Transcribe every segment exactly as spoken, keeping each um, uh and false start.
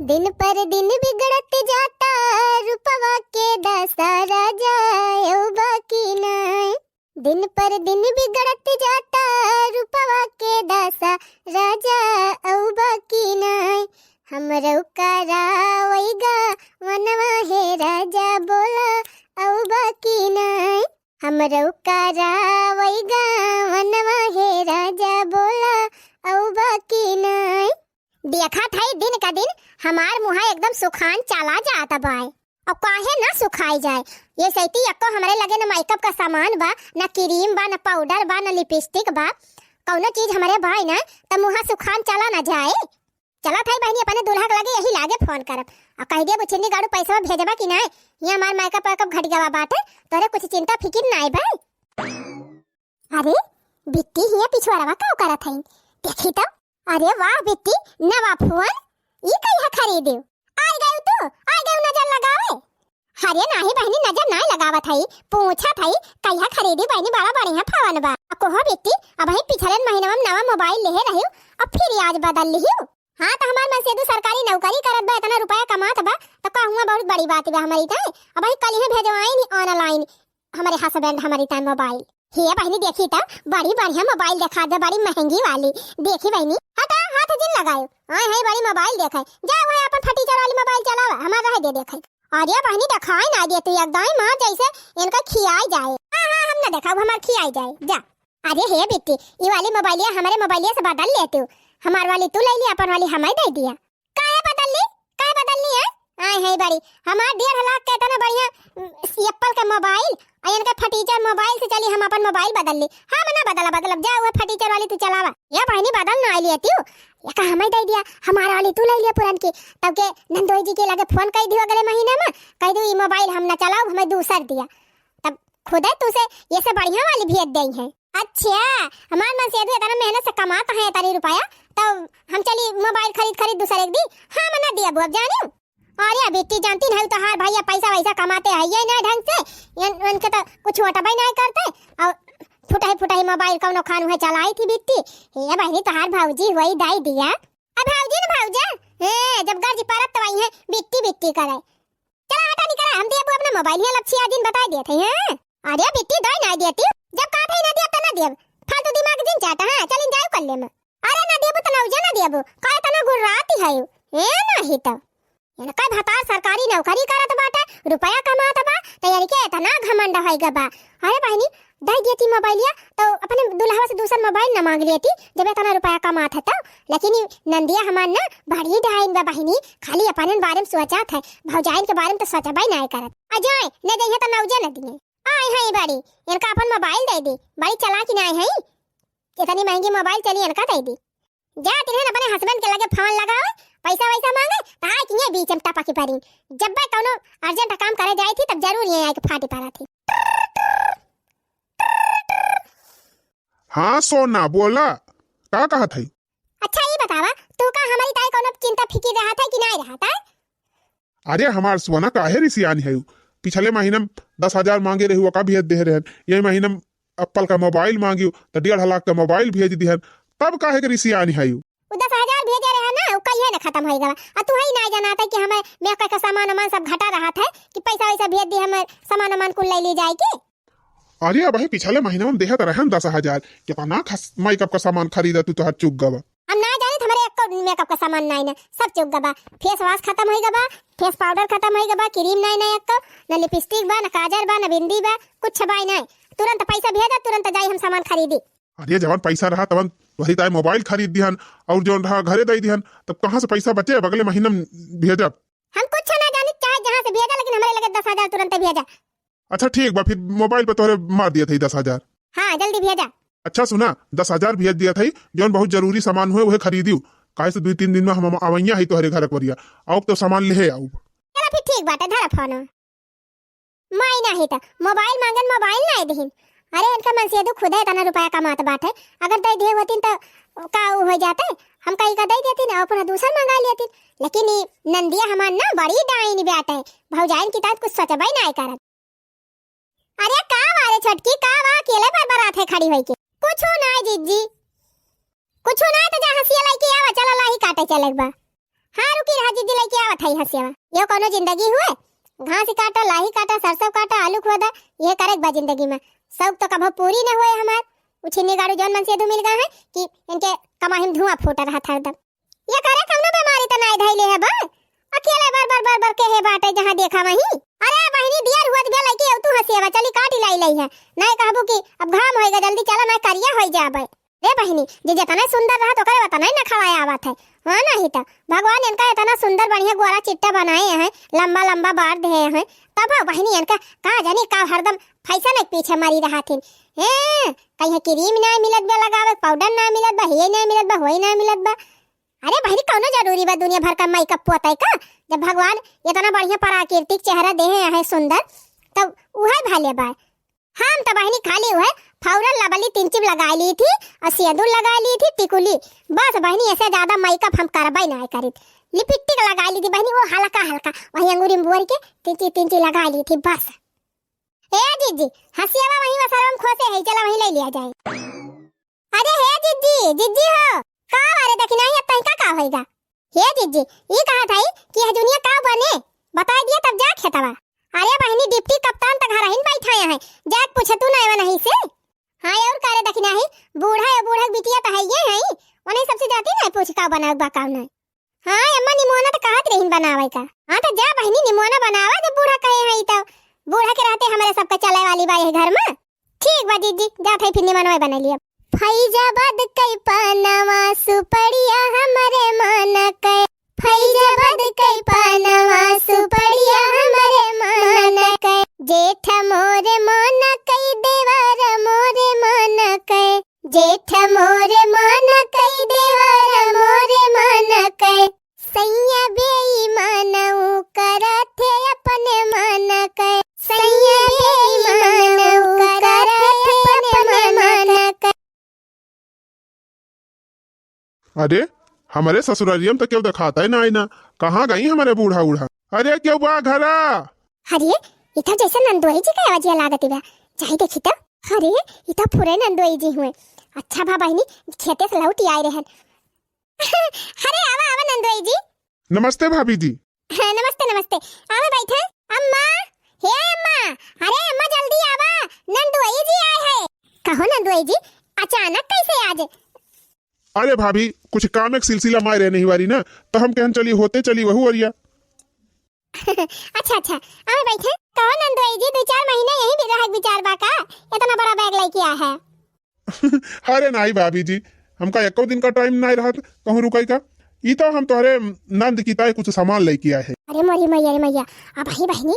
दिन पर दिन बिगड़त जाता रूपवा के दशा राजा, अउबा की नाय। दिन पर दिन बिगड़त जाता रूपवा के दशा राजा, अउबा की नाय। हमरउ करावइगा वनवा हे राजा, बोला अउबा की नाय। हमरउ करावइगा वनवा हे राजा, बोला अउबा की नाय। देखत हई दिन का दिन हमार मुँहा एकदम सुखान चला जात बाय। अब काहे ना सुखाई जाए? ये सैती एक्को हमरे लगे न मेकअप का सामान बा, न क्रीम बा, न पाउडर बा, न लिपस्टिक बा। कउनो चीज हमरे बाय ना, त मुँहा सुखान चला न जाए। चलत हई बहिनी, अपने दूल्हा के लगे यही लागे फोन करब। अउ कहि देब, "बुचिन्नी गाड़ू, पैसवा भेजबा कि नाय? ये हमार मेकअप वेकअप घटि गवा बाटे, तोरे कुछ चिंता फिकिर नाय बा।" अरे, बिट्टी हियाँ पिछुआरवा का करत हई? देखी तो। अरे वाह बिट्टी, नवा फोन, ई कहिया खरीदू? आइ गयू तू, आइ गयू नजर लगावे। अरे नाही बहिनी, नजर नाही लगावत हई, पूछत हई, कहिया खरीदू बहिनी, बड़ा बढ़िया फोन बा। आ कहो बिट्टी, अबहीं पिछले महीनवा में नवा मोबाइल लेहे रहिउ, अब फिर आज बदल लिहिउ। हाँ, त हमार मनसेदू सरकारी नौकरी करत बा, एतना रुपया कमात बा, त कहूँगा बहुत बड़ी बात बा हमरी ताईं। अबहीं कलिहे भेजवाइन online हमरे husband हमरी ताईं मोबाइल। हे बहिनी, देखी त, बड़ी बढ़िया मोबाइल देखात बा, बड़ी महँगी वाली। देखी बहिनी, हटा, हाथ जिन लगायो। आए हैं बड़ी मोबाइल देखे, जा वही अपन फटीचर वाली मोबाइल चलावा, हमार रहे दे देखे। अरे बहिनी, देखाई ना देती एकदम, माँ जैसे इनका खियाई जाए। हाँ, हाँ, हम ना देखाऊ, हमार खियाई जाए, जा। अरे हे बिट्टी, ई वाली मोबाइलिया हमरे मोबाइलिया से बदल लेतू। हमार वाली तू लइ लिया, अपन वाली हमें दइ दिया। काहे बदल ली? काहे बदल ली है? आए है बड़ी, हमार डेढ़ लाख के इतना बढ़िया, उम, Apple के मोबाइल, आ इनका फटीचर मोबाइल से चली, हम अपन मोबाइल बदल ली। हम ना बदला, बदलब, जा वह फटीचर वाली तू चलावा। ये बहिनी बदल ना आई लेतू, ये का हमें दइ दिया, हमार वाली तू लइ लिया पुरनकी। तब के नंदोई जी के लगे फोन कइ दियो अगले महीना में, कहि दियो, "ई मोबाइल हम ना चलाऊ, हमें दूसर दिया।" तब खुदे तू से ये से बढ़िया वाली भेज देई है। अच्छा, हमार मनसेदू इतना मेहनत से कमात है इतनी रुपया, तब हम चली मोबाइल खरीद खरीद दूसर एक दी, हम ना दिया अब जानी। अरे बिट्टी, जानती नहीं तोहार भैया पैसा वैसा कमाते है ये ना ढंग से, इनके तो कुछ ओटबे नहीं करते। अउर फुटही फुटही मोबाइल कौनो खान उहे चलाई थी बिट्टी। हे बहिनी, तोहार भौजी हुई दइ दिया। अब भौजी न भौजा, हे, जब गर्ज परत तो वही है बिट्टी बिट्टी करे। चला हटा निकरा, हम देबू अपना मोबाइल, हियाँ लपछिया जिन बताइ देत है, हैं? अरे बिट्टी, दइ नाहीं देती, जब कहत है ना देब त ना देब, फालतू दिमाग जिन चाटा, हाँ, चल enjoy कर ले में। अरे ना देबू त ना उजा ना देबू, काहे तना गुर्राती है, ए नाहीं त। इनका भतार सरकारी नौकरी करत बाटे, रुपया कमात बा, त इनके इतना घमंड होइ गा बा। अरे बहिनी, दइ देती मोबाइलिया, तो अपने दुल्हवा से दूसर मोबाइल न माँग लेती, जब इतना रुपया कमात है तो। लेकिन ई नंदिया हमार ना बड़ी डाइन बा बहिनी, खाली अपने बारे में सोचत है, भौजाइन के बारे में तो सोचबे नाहीं करत। आ जाए, न जइहे तो नौजे न दिए। आए हैं बड़ी, इनका अपन मोबाइल दइ दी, बड़ी चालाक नाहीं है, इतनी महँगी मोबाइल चली इनका दइ दी। जा तिन्हन अपने husband के लगे फोन लगावे, पैसा वैसा माँगे, त आए कि ये बीच में टपकी पड़ी। जब वह कौनो urgent काम करे जाए थी, तब जरूर ये आए के फाटी पड़ा थी। हाँ सोना, बोला, का कहत है? अच्छा, ई बतावा, तू का हमरी ताई कौनो चिंता फिकिर रहत है कि नाहीं रहत है? अरे हमार सोना, काहे रिसियानी है? पिछले महीना में दस हजार माँगे रही, ओका भेज दे रहन। ये महीना में Apple का मोबाइल माँगियो, त डेढ़ लाख का मोबाइल भेज दिहन। तब काहे के रिसियानी है? उ दस हजार भेजे रहे ना, उ कहिए न खतम होइ गवा। आ तू ही नाहीं जानत है कि हमें मेकअप का सामान वामान सब घटा रहत है कि पैसा वैसा भेज दी, हमें सामान वामान कुल लइ ली जाए के। अरे अबही पिछले महीना में देहत रहन दस हजार, कितना खस-, मेकअप का सामान खरीदा तू, तोहार चुक गवा। हम नाहीं जानित, हमरे एक्को मेकअप का सामान नाहीं ना, सब चुक गवा। Face wash खतम होइ गवा, face powder खतम होइ गवा, क्रीम नाहीं ना एक्को, न लिपस्टिक बा, न काजर बा, न बिंदी बा, कुछ बाय नाहीं। तुरंत पैसा भेजा, तुरंत जाई हम सामान खरीदी। अरे जवन पैसा रहा तवन तोहरी ताई मोबाइल खरीद दिहन, अउर जवन रहा घरे दइ दिहन, तब कहाँ से पैसा बचे? अब अगले महीना में भेजब। हम कुछ ना जानित, चाहे जहाँ से भेजा, लेकिन हमरे लगे दस हजार तुरंत भेजा। अच्छा ठीक बा, फिर मोबाइल पे तोहरे मार दियत हई दस हजार। हाँ, जल्दी भेजा। अच्छा सुना, दस हजार भेज दियत हई, जौन बहुत जरूरी सामान हुए उहे खरीदियो, काहे से दुइ तीन दिन में हम अवैया हई तोहरे घर करिया, आउब तो सामान लेहे आउब। चला फिर ठीक बाटे, धरा फोन। माई नाही त मोबाइल मांगन, मोबाइल नाही दिहिन। अरे इनका मनसेदू खुदे इतना रुपया कमात बाटे, अगर दे दिए होतिन तो का उ हो जाते, हम कहीं का दे देतिन और अपना दूसर मंगा लेतिन। लेकिन ई नंदिया हमार ना बड़ी डाइन बाटे, भौजाइन की तरह कुछ सोचबे नाही करत। अरे का बा रे छोटकी, का बा अकेले बरबरात है खड़ी होई के? कुछू नाय जिज्जी, कुछू नाय। तो जा हंसिया लाई के आवा, चला लाही काटे चले के बा। हाँ फिर हाजी जी लइके आवत है हसियावा। यो कौनो जिंदगी हुए? घास काटा, लाही काटा, सरसों काटा, आलू खोदा, ये करे के बा जिंदगी में। शौक तो कभो पूरी न होए हमार। उ छिन्नी गाड़ू जौन मन से धू मिल गए हैं कि इनके कमाही में धुआं फूट रहा था हरदम। ये करे कौनो बीमारी तो नाई धइले है बा? अकेले बर बर बर बर के है बाटे जहाँ देखा वहीं। अरे बहिनी, दियर हुअत बे लइके अउ तू हसियावा चली काटी लाई लई है। नाई कहबू कि अब घाम होइगा, जल्दी चला, नाई करिया होई जाबे। रे बहिनी, जे जेतना सुंदर रहत ओकरे ओतना ही नखरा आवत है। हाँ, नहीं तो भगवान इनका इतना सुंदर बढ़िया गोरा चिट्टा बनाए हैं, लंबा लंबा बार दे हैं, तब बहिनी इनका का जानी का हरदम फैशन के पीछे मरी रहत हिन। हैं, कहीं क्रीम ना मिलत बा लगावे, पाउडर ना मिलत बा, ये ना मिलत बा, वही ना मिलत बा। अरे बहिनी, कौनो जरूरी बा दुनिया भर का मेकअप पोते का? जब भगवान इतना बढ़िया प्राकृतिक चेहरा देहे हैं सुंदर, तब उहे भले बा। हम तो बहिनी खाली उहे फाउडर लबली तिनचिम लगाई ली थी और सेंदूर लगाई ली थी टिकुली, बस बहिनी, ऐसे ज्यादा मेकअप हम करबे ना करित। लिपस्टिक लगाई ली थी बहिनी, वो हल्का हल्का वही अंगूरी में बोर के तिनची तिनची लगाई ली थी बस। ए जिज्जी, हसियावा वहीं वसरम खोसे है, चला वहीं ले लिया जाए। अरे हे जिज्जी, जिज्जी हो, का बारे देखी नहीं, अब तनिका का होइगा? हे जिज्जी, ई कहा था कि यह दुनिया का बने, बताई दिया तब जा खेतवा। अरे बहिनी, डिप्टी कप्तान त घर ही बैठा है, जाके पूछे तू ना एवा नहीं से। हाँ, और का रे देखी नहीं, बूढ़ा या बूढ़ा के बिटिया तो है ये है, उन्हें सबसे जाती नहीं पूछ का बनावे बा का नहीं। हाँ अम्मा, निमोना तो कहत रहीन बनावे का। हाँ तो जा बहिनी, निमोना बनावा, जब बूढ़ा कहे हैं तो। बूढ़ा के रहते हमारे सबके चले वाली बा यह घर में। ठीक बा जिज्जी, जात है फिर निमनवा बना लिया। फैजाबाद कई पानवा सुपड़िया हमरे मन के, फैजाबाद कई पानवा सुपड़िया हमरे मन के, जेठ मोरे मन कई देवर मोरे मन के, जेठ मोरे मन कई देवर मोरे मन के, सैया बेईमान ऊ करत है अपने मन के, सैया बेईमान ऊ करत है अपने मन के। अरे, हमरे ससुरारिया में तो केहू देखाता ही ना, आई ना। कहाँ गई हमरे बूढ़ा उढ़ा? अरे, केहू बा घरा? अरे, इधर जैसे नंदोई जी का आवाजिया लागत बा, जाई देखी तो। अरे, इधर पूरे नंदोई जी हुए। अच्छा बा बहिनी, खेते से लौटी आए रहन। अरे, आवा, आवा नंदोई जी। नमस्ते भाभी जी। हाँ, नमस्ते, नमस्ते। आवा बैठा। अम्मा, हे अम्मा, अरे अम्मा जल्दी आवा, नंदोई जी आए हैं। कहो नंदोई जी, अचानक कैसे आज? अरे भाभी, कुछ काम एक सिलसिला माय रहे नहीं वारी ना, तो हम कहन चली होते चली वहू अरिया। अच्छा, अच्छा, आवा बैठा। कहो नंदोई जी, दो चार महीना यहीं भी रहे के विचार बा का? इतना बड़ा बैग लेके आया है। अरे नाई भाभी जी, हमका एको दिन का टाइम नाई रहत कहूँ रुकई का। ई तो हम तोहरे नंद की ताई कुछ सामान लेके आए हैं। अरे मोरी मैया रे मैया, अब ही बहिनी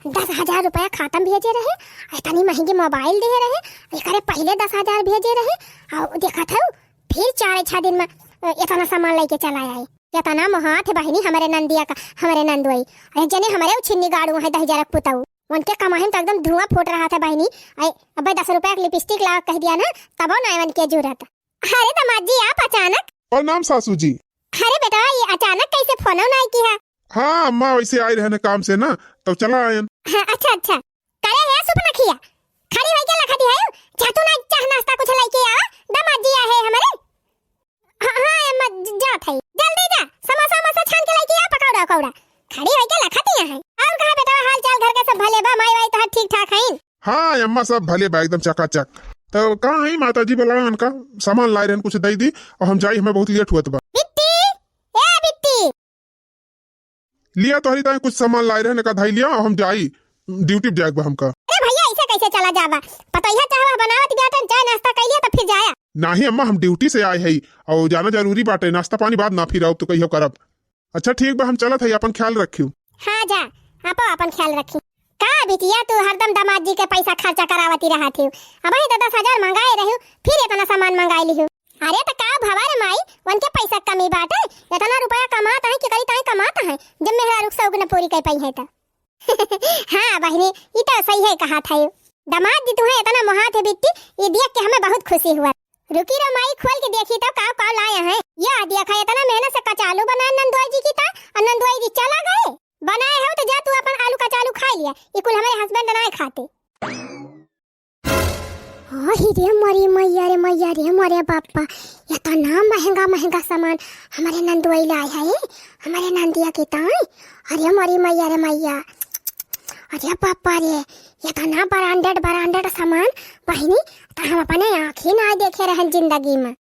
दस हजार रुपया खाता में भेजे रहे, इतनी महंगी मोबाइल दे रहे, एकरे पहले दस हजार भेजे रहे, और देखत हऊ फिर चार छह दिन में, अ, इतना सामान लेके चला आए। इतना मोहात है बहिनी हमरे नंदिया का, हमरे नंदोई। अरे जने हमरे उ छिन्नी गाड़ू है दहिजरक पुतऊ, उनके कमाई में तो एकदम धुआं फूट रहा था बहिनी। अरे अबे दस रुपया के लिपस्टिक लावा कह दिया ना, तबो ना एवन के जरूरत। अरे दामाद जी, आप अचानक? प्रणाम सासू जी। अरे बेटा, ये अचानक कैसे फोन नाई किया? हाँ अम्मा, वैसे आए रहने काम से ना, तो चला आयन। हाँ, अच्छा, अच्छा। करे है सुपनखिया, खड़ी होई के लखती है, जा तू ना चाह नाश्ता कुछ लेके आवा, दामाद जी आए हैं हमारे। हाँ, हाँ अम्मा, ज-, जात है, जल्दी जा, समोसा वमोसा छान के लेके आ, पकौड़ा उकौड़ा। खड़ी होई के लखती है। और कहा बेटा, हाल चाल घर के सब भले बा, माई वाई तो ठीक ठाक हैं? हाँ अम्मा, सब भले बा, एकदम चकाचक। तो कहाँ है माता जी, बुलावे उनका, सामान लाए रहन, कुछ दे दी और हम जाई, हमें बहुत लेट हुआ बा। बिट्टी, ए बिट्टी। लिया तोहरी ताई कुछ सामान लाए रहन का, धाई लिया और हम जाई, ड्यूटी पे जाए बा हमका। अरे भैया, ऐसे कैसे चला जाबा? पतोहिया चाहवा बनावत बिया, तन चाय नाश्ता कर लिया तो फिर जाया। नहीं अम्मा, हम ड्यूटी से आए हई और जाना जरूरी बाटे, नाश्ता पानी बाद ना, फिर आओ तो कहियो करब। अच्छा ठीक बा, हम चलत हई, अपन ख्याल रखियो। हाँ जा, आपो अपन ख्याल रखी। का बिटिया, तू हरदम दामाद जी के पैसा खर्चा करावती रहत हियो। अबही तो दस हजार मंगाए रहियो, फिर इतना सामान मंगाए लिहियो। अरे तो का भवा रे माई, उनके पैसा कमी बाटे? इतना रुपया कमात हैं कि करी ताई कमात हैं, जब मेहरारू के शौक न पूरी कर पाई है तो। हाँ बहिनी, ई तो सही है कहा था। दामाद जी तुहे इतना मोहात है बिट्टी, ई देख के हमें बहुत खुशी हुआ। रुकी रे माई, खोल के देखी तो का का लाए हैं। या देखा, इतना मेहनत से कचालू बनाए नंदोई जी की ता, और नंदोई जी चला गए। बनाए हो तो जा तू अपन आलू कचालू खाई लिया, ई कुल हमारे हस्बैंड नाय खाते। हाँ, अरे मोरी मैया रे मैया रे मोरे बापा, एतना महंगा महंगा सामान हमरे नंदुआई लाए है, हमरे नंदिया के ताई। अरे मोरी मैया रे मैया, अरे बापा रे, एतना branded branded सामान बहिनी, त हम अपने आँखी ना देखे रहन जिंदगी में।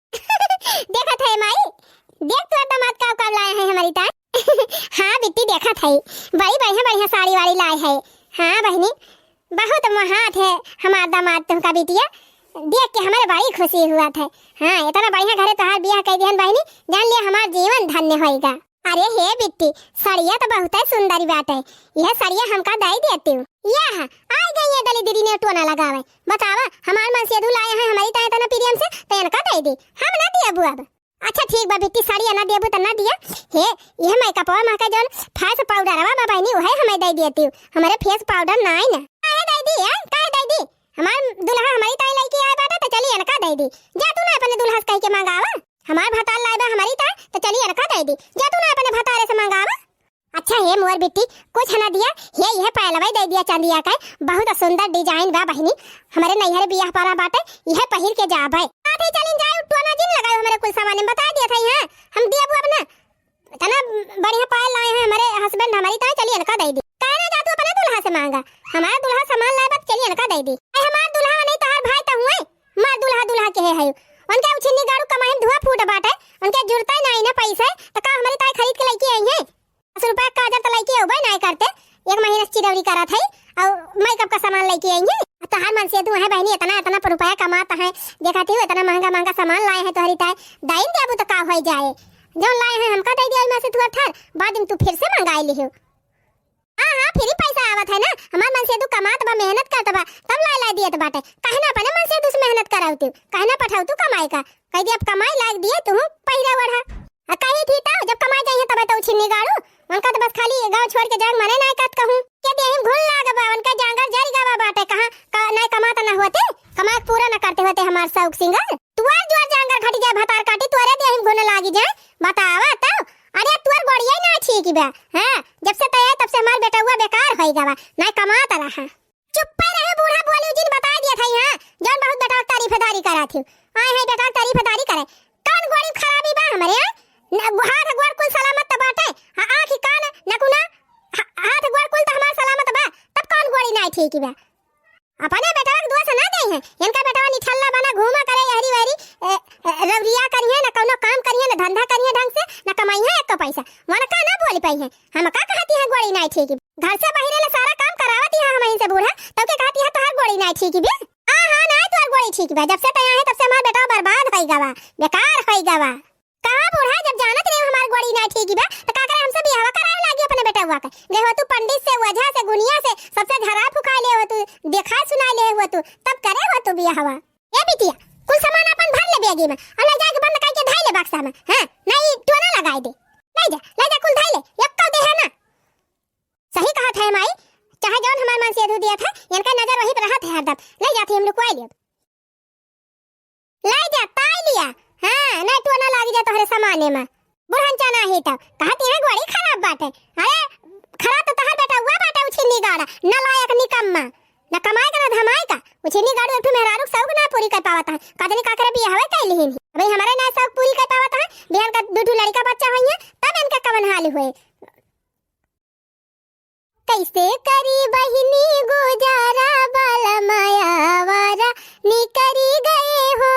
देखत है माई, देख तोर दामाद का का लाए हैं हमरी ताई। हाँ बिट्टी, देखत है, बड़ी बढ़िया बढ़िया साड़ी वाड़ी लाए है। हाँ बहिनी, बहुत मोहात है हमार दामाद तुमका बिटिया, देख के हमरे बड़ी खुशी हुआ था। हाँ, एतना बढ़िया घरे तोहार बियाह कइ दिहन बहिनी, जान लिया हमार जीवन धन्य होइगा। अरे हे बिट्टी, सड़िया त बहुतै सुंदर बाटै, यह सड़िया हमका दइ देतिउ। यह, आइ गई है दलिदरी ने टोना लगावै। बतावा, हमार मनसेधू लाए हैं हमरी ताई एतना प्रेम से, त एनका दइ दी, हम ना दियबू अब। अच्छा ठीक बा बिट्टी, साड़ी ना देबू त ना दिया। हे, यह मेकअपवा मा के जौन face powderवा बा बहिनी, उहै हमै दइ देतिउ। हमरे face powder नाई ना। काहे दइ दी, हैं? काहे दइ दी? हमार दुल्हा हमरी ताई लइके आए बाटे, त चली एनका दइ दी। जा तू ना अपने दुल्हा से कहि के मंगावा। हमार भतार लाए बा हमरी ताई, त चली एनका दइ दी। जा तू ना अपने भतारे से मंगावा। अच्छा हे मोर बिट्टी, कुछ ना दिया, हे यह पायलवा दइ दिया चांदिया का, बहुत सुंदर design बा बहिनी, हमरे नैहर बियाह परा बाटे, यह पहिर के जाबे। साथे चलिन जाए, टोना जिन लगाओ हमरे कुल सामान में, बताइ दिया था यहाँ, हम देबू अब ना। एतना बढ़िया पायल लाए हैं हमरे husband हमरी ताई, चलिए एनका दइ दी। काहे ना जा तू अपने दुल्हा से मांगा, हमार दुल्हा सामान लाए बा, चलिए एनका दइ दी। ए हमार दुल्हा नहीं तोहार भाई त हुए, मार दुल्हा दुल्हा के है, है। उनके उछिन्नी गाड़ू कमाई में धुआं फूट बाटे, उनके जुरता ही नाई ना पैसे, त का हमरी ताई खरीद के लइके आई है? दस रुपया काजर त लइके अउबे नाय करते, एक महीना से चिरौरी करत है, अउ मेकअप का सामान लइके आई है। तोहार मनसेधू है बहिनी, एतना, एतना रुपया कमात है, देखत ही हो, एतना महंगा, महंगा सामान लाए हैं तोहरी ताई, दइन देबू त का होइ जाए? जौन लाए हैं हमका दइ दिया, ओइमा से थोड़ा थार, बाद में तू फिर से मंगाइ लिहो। हाँ, हाँ, फिर ही पैसा आवत है ना, हमार मनसेधू कमात बा, मेहनत करत बा, तब लाए, लाए दियत बाटे, काहे ना अपने मनसेधू से मेहनत कराउती, काहे ना पठाउतू कमाए का? कहि दी, "अब कमाई लाग दिए, तुहूँ पहिरा ओढ़ा।" आ कही थी तो, जब कमाई जाइए तबे तो उछिन्नी गाड़ू। उनका तो बस खाली गाँव छोड़ के जाए मने ना कहत कहूँ। के देहिम घुन लाग बा, उनका जांगर जरि गवा बाटे, कहाँ का, नहीं कमात ना होते, कमाई पूरा ना करते होते हमार शौक सिंगर। तुअर जुअर जांगर घटी जाए, भतार काटी, तुअरे देहिम घुन लागी जाए। बतावा तो, अरे तुअर गोड़िया ही ना ठीक बा। हाँ, जब से तय है तब से हमार बेटउआ बेकार होई गवा, नहीं कमात रहा। चुप्पे रहे बूढ़ा, बोली जिन, बताइ दिया था यहाँ, जौन बहुत बेटवा तारीफदारी करा थी। आए हैं बेटवा तारीफदारी करे, कौन गोड़ी खराबी बा हमरे, हाँ? न, हाथ गोड़ कुल सलामत त बाटे, हाँ, आँख कान नकुना, हा-, हाथ गोड़ कुल त हमार सलामत बा, तब कौन गोड़ी नाई ठीक बा? अपने बेटवा के दोष ना दे हैं, इनका बेटवा निठल्ला बना घूमा करे यहरी वहरी, ए, ए, रौरिया करिए, न कौनो काम करिए, न धंधा करिए ढंग से, न कमाई है एक पैसा, वनका ना बोल पाई है। हम का कहती है गोड़ी नाई ठीक बा? घर से बहिरे ले सारा काम करावत ही हम इनसे बूढ़ा, तब के कहती है तोहार गोड़ी नाई ठीक बा? हाँ, हाँ, नाई तोहार गोड़ी ठीक बा। जब से तैयार है तब से हमार बेटवा बर्बाद होई गवा, बेकार होई गवा। कहाँ बूढ़ा, जब जानत रहे हमार गोड़ी नाई ठीक बा, तो का करे हमसे बियाहवा करावे लागी अपने बेटवा के? गए हो तू पंडित से, ओझा से, गुनिया से, सबसे झरा फुका ले हो तू, देखा सुना ले हो तू, तब करे हो तू बियाहवा। ए बिटिया, कुल सामान अपन भर ले बैगी में, और ले जाके बंद करके धाई ले बक्सा में। हाँ, नहीं टोना लगाई दे। ले जा, ले जा, कुल धाई ले, एक तो दे है ना। सही कहत है माई, चाहे जौन हमार मनसेधू दिया था, इनका नजर वहीं पर रहत है हरदम। ले जाती हम लुकवाई लेब। ले जा, ताई लिया। हाँ, नहीं टोना लागी जा तोहरे सामाने में। बुढ़न चना ही तब। कहती है गोड़ी खराब बाटे। अरे, खराब तो तोहर बेटउआ बाटे, उछिन्नी गाड़ा, नालायक निकम्मा। न कमाए का, न धमाए का। उछिन्नी गाड़ू एक ठो मेहरारू के शौक ना पूरी कर पावत है। कदनी काकरे बियाहवे कैली ही नहीं। अबे हमारे ना शौक पूरी कर पावत है। बिहान का दू ठो लड़का बच्चा होइए, तब इनका कवन हाल हुए। कैसे करी बहिनी गुजारा, बलमा आवारा निकरी गए हो।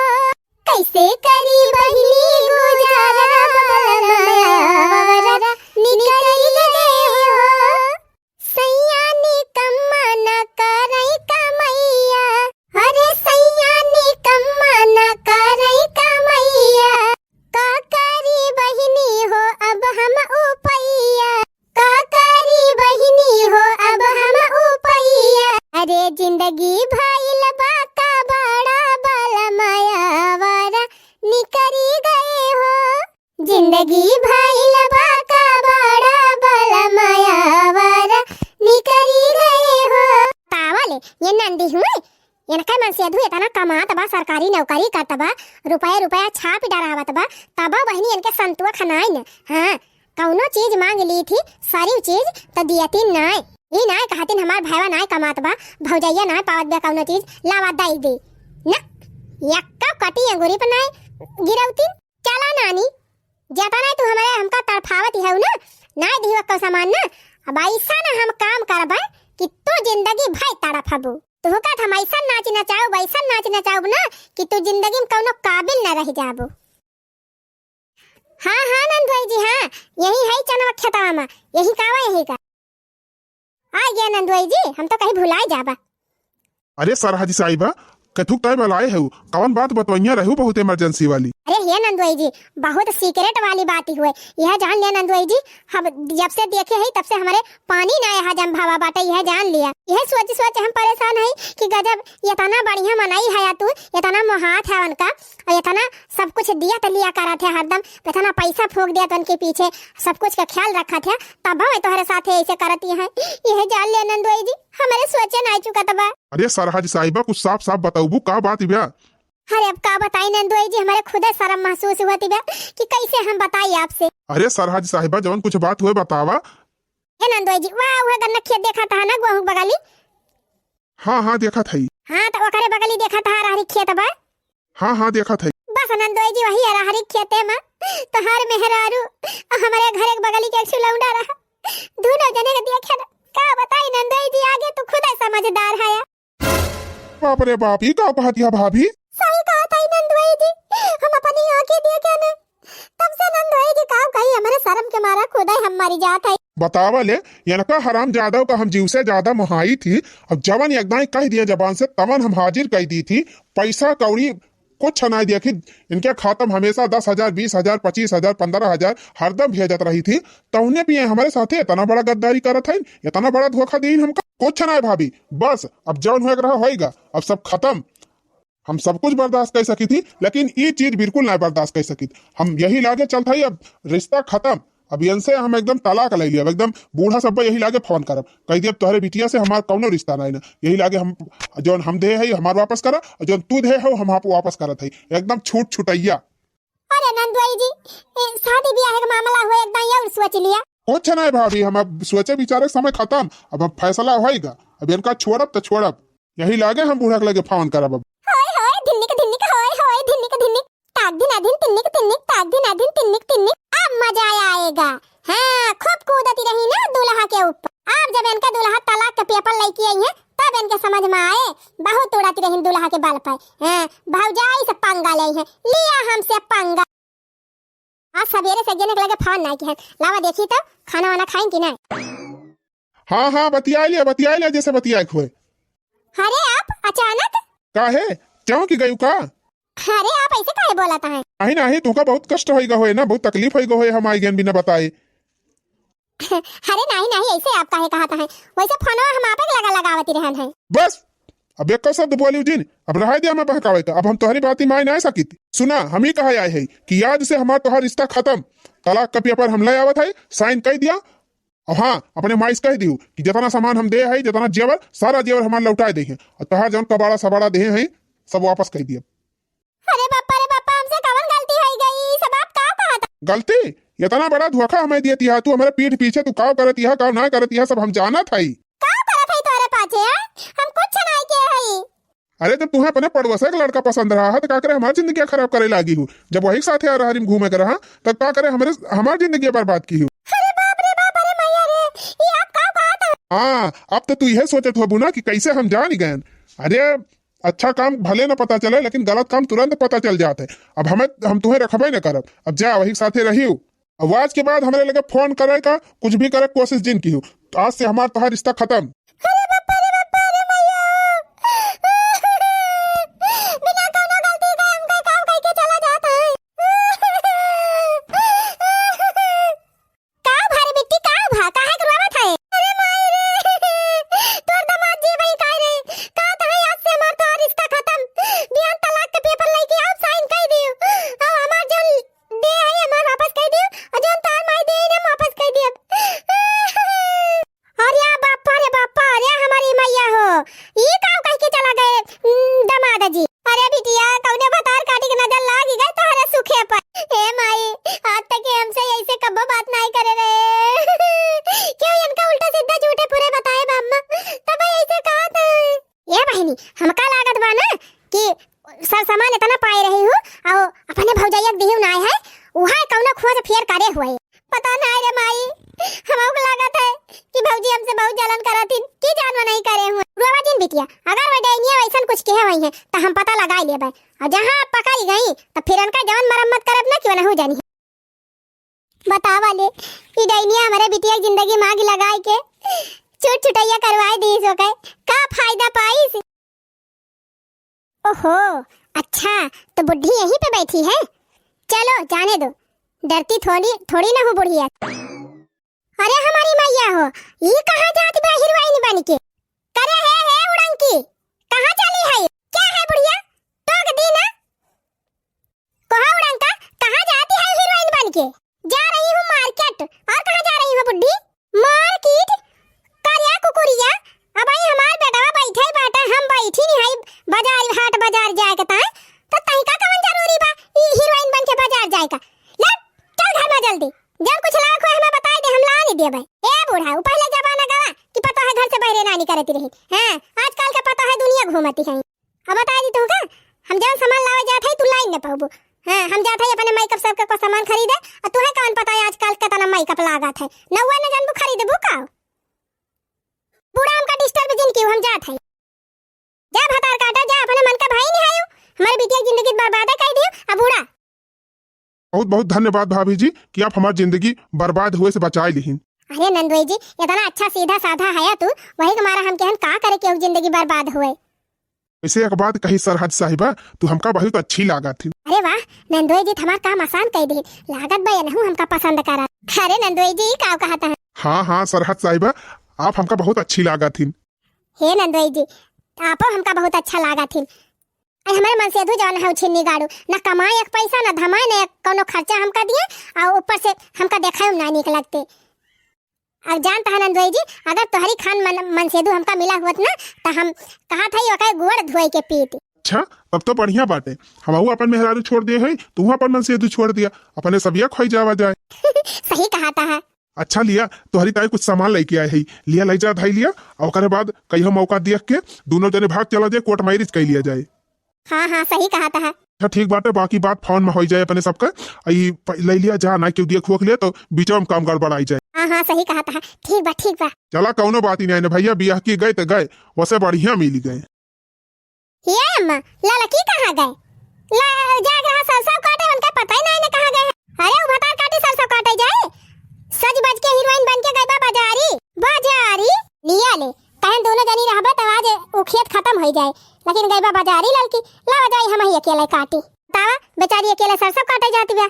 कैसे करी बहिनी गुजारा, बलमा आवारा निकरी गए हो। सैया निकम्मा न करई कमैया, अरे सैया निकम्मा न करई कमैया। का करी बहिनी हो अब हम उपैया, का करी बहिनी हो अब हम उपैया। अरे जिंदगी भइल बा का बड़ा, बलमा आवारा निकरी गए हो। जिंदगी भइल बा का बड़ा, बलमा आवारा निकरी गए हो। पावल, ये नंदी हुए, इनका मनसेधू इतना कमात बा, सरकारी नौकरी करत बा, रुपया रुपया छाप डरावत बा, तबो बहिनी इनके संतुआ खनाई न। हाँ, कौनो चीज मांग ली थी, सारी चीज तो दियती नाय। ई नाय कहतीन हमार भैवा नाय कमात बा, भौजैया नाय पावत बा कौनो चीज, लावा दई दे। ना, यक्का कटी अंगूरी पर नाय गिरौती। चला नानी, जेतना तू हमरे, हमका तड़फावत हऊ ना, नाय दिहू एक्को सामान ना, अब ऐसा ना हम काम करबे कि तू जिंदगी भर तड़फबू। तू का हम ऐसा नाच नचाउब, ऐसा नाच नचाउब ना कि तू जिंदगी में कौनो काबिल ना रह जाबू। हाँ, हाँ, नंदुआई जी, हाँ, यही है चनवा खेतवा में, यही कावा, यही का। आ गया नंदुआई जी, हम तो कहीं भुलाए जाबा। अरे सरहज साहिबा, कथुक टाइम लाए हऊ, कौन बात बतवैया रहू बहुत emergency वाली? अरे हे नंदुआई जी, बहुत secret वाली बात ही हुए। यह जान ले नंदुआई जी, हम जब से देखे ही तब से हमरे पानी ना यहाँ जम भावा बाटे, यह जान लिया। यह सोच सोच हम परेशान है कि गजब, इतना बढ़िया मनई है तू, इतना मोहात है उनका, और इतना सब कुछ दिया त लिया करत है हरदम, इतना पैसा फूंक दिया त उनके पीछे, सब कुछ का ख्याल रखत है, तब हम तोहरे साथे ऐसे करती हैं। यह जान ले नंदुआई जी, हमरे सोचे ना चुकत बा। अरे सरहज साहिबा, कुछ साफ साफ बताऊबू, का बात बा? अरे अब का बताई नंदुआई जी, हमरे खुदे शर्म महसूस होती बा कि कैसे हम बताई आपसे। अरे सरहज साहिबा, जवन कुछ बात हुए बतावा। हे नंदुआई जी, वाह, वह गन्ना खेत देखा था ना, गेहूं बगली? हाँ, हाँ, देखा था। हाँ, तो ओकरे बगली देखा था, अरहरी खेत बा। हाँ, हाँ, देखा था। बस नंदुआई जी, वही अरहरी खेते में तोहार मेहरारू और हमरे घर एक बगली के एक लौंडा रहा, दोनों जने के देखे ना। का बताई नंदुआई जी, आगे तू खुदे समझदार है। बाप रे बाप, ई का कहत हिया भाभी? सही कहत हई नंदुआई जी, हम अपनी आँखें देखे न, तब से नंदुआई जी का कही, हमरे शर्म के मारा खुदे हम मरी जात हई। बतावा ले, इनका हरामजादा का हम जीव से ज्यादा मोहाई थी। अब जवन एक दाई कह दिया जबान से, तवन हम हाजिर कह दी थी। पैसा कौड़ी कुछ ना देखी, इनके खाता में हमेशा दस हजार, बीस हजार, पच्चीस हजार, पन्द्रह हजार हरदम भेजत रही थी। तौने भी हमरे साथे इतना बड़ा गद्दारी करत है, इतना बड़ा धोखा दीन हमका। कुछ ना भाभी, बस अब जौन होए के रहा होएगा, अब सब खत्म। हम सब कुछ बर्दाश्त कर सकी थी, लेकिन ई चीज बिल्कुल ना बर्दाश्त कर सकी। हम यही लागे चलत हई, अब रिश्ता खत्म। अब इनसे हम एकदम तलाक ले लिया, एकदम बूढ़ा सब यही लागे फोन करब, कह दिया, "तोहरे बिटिया से हमार कौनो रिश्ता नहीं ना, यही लागे हम, जौन हम दे है हमार वापस करा, और जौन तू दे हो हम आप वापस करत है, एकदम छूट छुटैया।" अरे नंदुआई जी, ए, शादी ब्याह के मामला हुए, एकदम और सोच लिया। कुछ नहीं भाभी, हम अब सोचे विचारे के समय खत्म, अब, अब फैसला होएगा, अब इनका छोड़ब तो छोड़ब, यही लागे हम बूढ़ा के लगे फोन करब अब। हाय हाय, धिन्निक धिन्निक, हाय हाय, धिन्निक धिन्निक, ताक धिन अधिन तिन्निक तिन्निक, ताक धिन अधिन तिन्निक तिन्निक। अब मजा आएगा। हाँ, खूब कूदती रही ना दूल्हा के ऊपर। अब जब इनका दूल्हा तलाक के पेपर लेके आई है, तब इनके समझ में आए। बहुत उड़ाती रही दूल्हा के बल पर। हाँ, भौजाई से पंगा ले है, लिया हमसे पंगा। आज सवेरे से जने के लगे फोन नहीं किहन। लावा देखी तो खाना वाना खाइन कि नहीं? हाँ, हाँ, बतिया लिया, बतिया लिया, जैसे बतिया हुए। अरे आप अचानक? काहे? चौंक गयू का? अरे आप ऐसे काहे बोलत हैं? नहीं, नहीं, तुमका बहुत कष्ट होइगा होए ना, बहुत तकलीफ होइगा होए, हम आई गन बिना बताए। अरे नहीं, नहीं, ऐसे आप काहे कहत हैं? वैसे फोनवा हम आपे के लगा लगावती रहन हैं। बस, अब एक शब्द बोलियो जिन, अब रहे दे हमें बहकावे का, अब हम तोहरी बाती मान नहीं सकित। सुना, हम ही कहा आए है कि आज से हमार तोहार रिश्ता खत्म, तलाक का पेपर हम ले आवत है, साइन कर दिया। और हाँ, अपने माई से कह दियो कि जितना सामान हम दे है, जितना जेवर, सारा जेवर हमार लौटाए दे हैं, और तोहार जौन कबाड़ा सबाड़ा दे हैं, सब वापस कर दिया। अरे बापा रे बापा, हमसे कवन गलती होई गई? ई सब आप का कहत? गलती? इतना बड़ा धोखा हमें दियत हिया तू, हमरे पीठ पीछे तू काव करत हिया, काव ना करत हिया, सब हम जानत हई। का करत हई तोरे पाछे, हैं? हम कुछ नहीं किए हई। अरे, जब तुम्हें अपने पड़ोसे के लड़का पसंद रहा है, तो का करे हमार जिंदगी खराब करे लागी हूँ? जब वही साथे अरहरी में घूमे के रहा, तब का करे हमरे, हमार जिंदगी बर्बाद की हूँ? अरे बाप रे बाप, अरे मैया रे, ये आप का कहत हई? हाँ, अब तो तू यह सोचत होबू ना कि कैसे हम जान गए। अरे, अच्छा काम भले न पता चले, लेकिन गलत काम तुरंत पता चल जात है। अब हमें, हम तुम्हें रखबे न करब, अब जा वही साथे रहियो। अब आज के बाद हमरे लगे फोन करे का, कुछ भी करे कोशिश जिन किहू। आज से हमार तोहार रिश्ता खत्म। अरे बापा रे बापा, अरे मैया, बिना कौनो गलती के हमका काम कह के चला जात है। का भा रे बिट्टी, का भा? काहे के रोवत है? अरे माई रे, तोर दामाद जी भाई का रे? का तहे आज से हमार तोहार रिश्ता खत्म। बिहान तलाक के पेपर लेके आओ, साइन कर दियो। अब हमार जौन दे है, हमार वापस कर दियो। और जौन तोहार माई दे है, हम वापस कर दियो। अरे बापा रे बापा, अरे हमारी मैया हो, ई का कह के चला गए, उम, दामाद जी? अरे बिटिया, कौने भतार काटी के नजर लाग गए तोहरे सुखे पर। ए माई, आज तक के हमसे ऐसे कब्बो बात नहीं करे रे। क्यों इनका उल्टा सीधा झूठे पूरे बताए बा अम्मा? तब ऐसे कहा था। ए बहिनी, हमका लागत बा ना कि सर सामान पता नाहीं रे माई, हमहू के लागत है कि भौजी हमसे बहुत जलन करत हिन, कि जान वा नहीं करे हुए। रोवा जिन बिटिया, अगर वो डैनिया वैसन कुछ कहे हुई है, त हम पता लगाइ लेबै। अउर जहाँ पकड़ी गई, त फिर इनका जवन मरम्मत करब ना, कि वो नहू जानी। बतावा ले, ई डैनिया हमरे बिटिया के जिंदगी मा आगि लगाइ के छुट छुटैया करवाइ दीस, ओके का फायदा पाइस? ओहो, अच्छा, तो बुढ़ी यहीं पे बैठी है? चलो, जाने दो, डरती थोड़ी, थोड़ी ना हूँ बुढ़िया। अरे हमारी मैया हो, ई कहाँ जात बा हीरोइन बन के? करे हे, हे उड़ंकी, कहाँ चली है? क्या है बुढ़िया? टोक दी ना। कहा उड़ंका, कहाँ जाती है हीरोइन बन के? जा रही हूँ मार्केट। और कहाँ जा रही हो बुढ़ी? मार्केट? करिया कुकुरिया, अब आई हमार बेटवा बैठे बाटे, हम बैठी नहीं है बाजार, हाट बाजार जाए के ताई, तो तहिका कवन जरूरी बा ई हीरोइन बन के बाजार जाए का? ले, चल घर में जल्दी, जब कुछ लाओ खोए हमें बताई दे, हम ला नहीं देबे। ए बूढ़ा, उ पहले जमाना गवा कि पतोह घर से बहरे ना निकरती रही। हाँ, आजकल के पतोह दुनिया घूमती है। अब बताई दी तुमका, हम जौन सामान लावे जात है, तू लाई न पाउबू। हाँ, हम जात है अपने मेकअप सबके को सामान खरीदे, और तुहे कौन पता है आजकल केतना मेकअप लागत है। नउआ न जानबू खरीदबू का? बूढ़ा हमका डिस्टर्ब जिन कियो, हम जात है। जा भतार काटा, जा अपने मन का भाई नहीं आयो, हमारे बिटिया की जिंदगी बर्बाद है कह दियो, अब बूढ़ा। बहुत बहुत धन्यवाद भाभी जी कि आप हमार जिंदगी बर्बाद हुए से बचाए लिहिन। अरे नंदोई जी, इतना अच्छा सीधा साधा हया तू, वही के मारा हम कहन का करे केहू जिंदगी बर्बाद हुए। वैसे एक बात कही सरहद साहिबा, तू हमका बहुत अच्छी लागत ही। अरे वाह, नंदोई जी त हमार काम आसान कह दे, लागत बा एनहू हमका पसंद करत। अरे नंदोई जी, ई का कहत हैं? हाँ, हाँ, सरहद साहिबा, आप हमका बहुत अच्छी लागत ही। हे नंदोई जी, आपो हमका बहुत अच्छा लागत ही। आई हमारे मनसेधू जौन है छिन्नी गाड़ू, ना कमाए एक पैसा, ना धमाए, ना एक कौनो खर्चा हमका दिए, और ऊपर से हमका देखाए में ना नीक लगते। अब जानत है नंदोई जी, अगर तोहरी खान मन, मनसेधू हमका मिला होत ना, त हम कहत है ओकर गोड़ धोए के पीत। अच्छा, तब तो बढ़िया बाटे। हमहू अपन मेहरारू छोड़ दिए है, तू अपन मनसेधू छोड़ दिया, अपने सबिया खोई जावा जाए। सही कहत है। अच्छा लिया, तोहरी ताई कुछ सामान लेके आए है, लिया ले जा धाई लिया, और ओकरे बाद कहियो मौका देख के दोनों जने भाग चला जाए, कोर्ट मैरिज कर लिया जाए। हाँ, हाँ, सही कहत है। अच्छा ठीक बाटे, बाकी बात फोन में हो जाए अपने सबका। ई प-, ले लिया जा, ना क्यों दिया खोख लिया तो बीच में काम गड़बड़ाई जाए। हाँ, हाँ, सही कहत है। ठीक बा, ठीक बा। चला कौनो बात ही नहीं है ना भैया, बियाह की गए तो गए, वैसे बढ़िया मिली गए। ये अम्मा, ललकी कहाँ गए? ला, जाग रहा सरसों काटे, उनका पता ही नहीं ना कहाँ गए। अरे, उ भतार काटी सरसों काटे जाए। सज बज के हीरोइन बन के गए बा बाजारी। बाजारी? लिया ले, कहन दोनों जनी रहबे तो आज उ खेत खत्म हो जाए। लेकिन गए बा बाजारी ललकी, लावा जाई हम ही अकेले काटी। बतावा, बेचारी अकेले सरसों काटे जाती बा।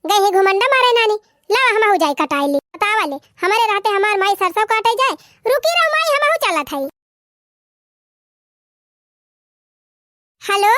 गए ही घुमंडा मारे नानी, लावा हम हो जाए कटाई ली। बतावा ले, हमारे रहते हमार माई सरसों काटे जाए। रुकी रहो माई, हम हो चलत है। हेलो,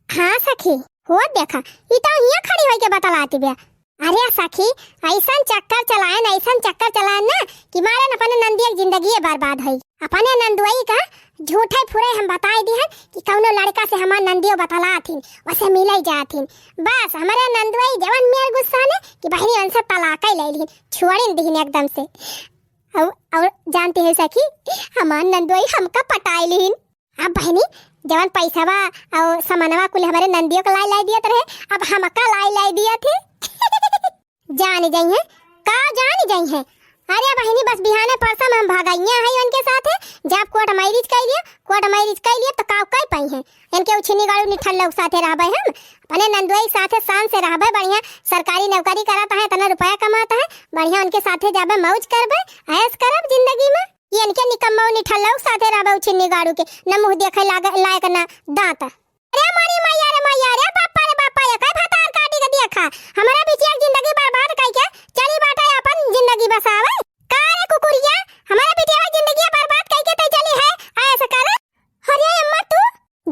हाँ सखी, हो देखा, ई तो हियाँ खड़ी होई के बतलाती बे। अरे सखी, ऐसन चक्कर चलाएन, ऐसन चक्कर चलाएन ना कि मारन अपने नंदिया के जिंदगी बर्बाद होई। अपने नंदुआई का झूठे फुरे हम बताई दिहन कि कौनो लड़का से हमार नंदियो बतलाथिन, वसे मिले जाथिन। बस हमरे नंदुआई जवन मेर गुस्सा ने कि बहिनी उनसे तलाक ही ले लिहिन, छोड़िन दिहिन एकदम से। और, और जानती है सखी, हमार नंदुआई हमका पटाई लिहिन। अब बहिनी, जवन पैसवा और सामानवा कुल हमरे नंदियो के लाई लाई दियत रहे, अब हमका लाई लाई दियत है। जान जाई है, का जान जाई है? अरे बहिनी, बस बिहाने परसों में हम भगइया है इनके साथे, जब कोर्ट मैरिज कर लिया, कोर्ट मैरिज कर लिया तो का कर पाई है? इनके उछिनी गाड़ू निठल्ला के साथे रहबे हम, अपने नंदुआई के साथे शान से रहबे, बढ़िया सरकारी नौकरी करत है, इतना रुपया कमात है, बढ़िया उनके साथे जाबे, मौज करबे, ऐश करब जिंदगी में। ये इनके निकम्मा निठल्ला के साथे रहबे, उछिन्नी गाड़ू के, न मुँह देखे लाग-, लायक न दांत। अरे मारी मैया रे मैया रे, बापा रे बापा, ये काय भतार काटी के देखा, हमारा बिटिया के जिंदगी बर्बाद कई के चली बाटे अपन जिंदगी बसावे। का रे कुकुरिया, हमारा बिटिया के जिंदगी बर्बाद कई के तै चली है, ऐसा कर। अरे अम्मा तू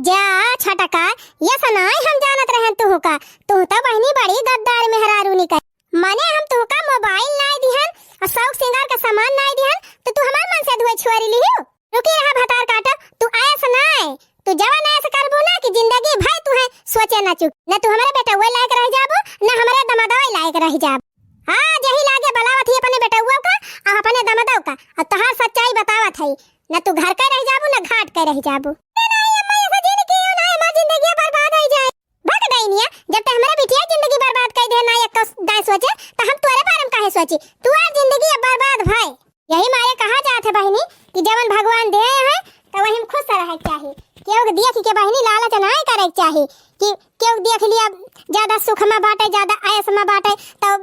जा छटका, ये सनाई हम जानत रहन तुहका, तू तो बहिनी बड़ी गद्दार मेहरारू निकल। मने हम तुहका मोबाइल नाय दिहन और शौक सिंगार का सामान नाय दिहन, तो तू हमार मनसेधुए छुअरी लिहियो? रुकी रहा भतार काटो, तू ऐस नाय, तू जवन ऐस करबू ना कि जिंदगी भर तू है सोचे ना चुक, न तू हमारे बेटउए लायक रह जाबू, न हमारे दमादवा लायक रह जाबू। आज यही लागे बलावत ही अपने बेटउआ का और अपने दमादव का, और तोहार सच्चाई बतावत है, न तू घर के रह जाबू, न घाट के रह जाबू। ए नाई अम्मा, ऐसा जिन कियो ना, हमार जिंदगी बर्बाद हो जाए। भग डैनिया, जब ते हमारे बिटिया जिंदगी बर्बाद कर दे ना, एक तो दाएं सोचे, तो हम तोरे बारे सोची, तोहार जिंदगी अब बर्बाद भय। यही मारे कहा जात है बहिनी कि जवन भगवान देहे हैं तो वही में खुश रहे के चाही। केहू के देख के बहिनी लालच नाहीं करे के चाही कि केहू देख लिया ज्यादा सुख में बाटे, ज्यादा ऐश में बाटे, तो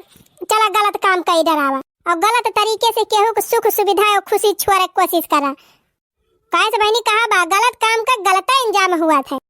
चला गलत काम कई डरावा और गलत तरीके से केहू के सुख सुविधा और खुशी छोड़े के कोशिश करा। काहे से बहिनी कहा बा, गलत काम का गलत अंजाम हुआ था।